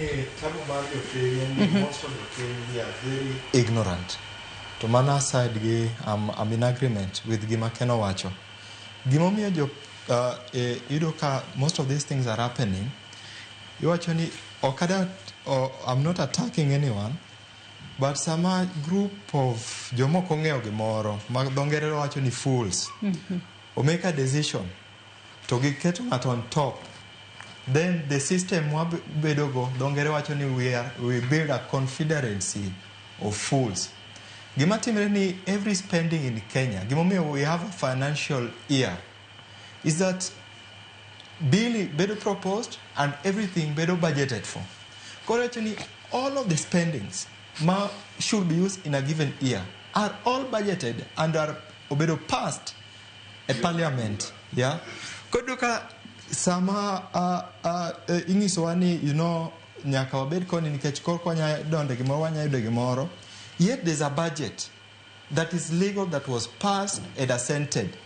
Most of the things are very ignorant. To mana side gi, I'm in agreement with Gima Keno Wacho. Gimomiyo Yudoka, most of these things are happening. Iwachoni, I'm not attacking anyone, but some group of jomoko ng'eyo gimoro, mag dongere wacho ni fools, or make a decision to get on top. Then the system wabedogo dongere wacho ni we build a confederacy of fools. Gimatimre ni every spending in Kenya, gimomiyo we have a financial year, is that bill bedo proposed and everything bedo budgeted for. Correctly, all of the spendings should be used in a given year are all budgeted and are bedo passed a parliament. Yeah. Koduka sama ingiswani, nyaka wabed koni nikech korko nya donde gimoro wanya yudo gimoro. Yet there's a budget that is legal, that was passed and assented.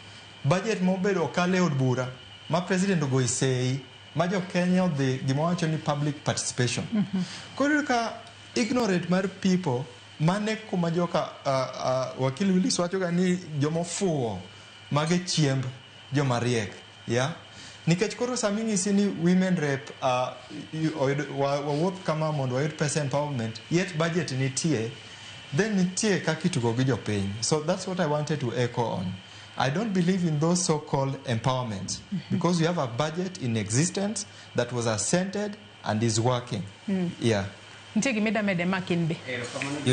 Budget mobedo okale od bura. Ma president go say, Majo Kenya the gimowacho ni public participation. Koduka ignorant mar people mane kumajoka wakili Willis wachoga ni jomofuo mage chiemb jomariek. Yeah. Nikech koro samingi sini women rep wawuoth kama mondo wayud pesa empowerment, yet budget nitie, then nitie kakitugo gi jopiny. So that's what I wanted to echo on. I don't believe in those so-called empowerments because we have a budget in existence that was assented and is working. Yeah.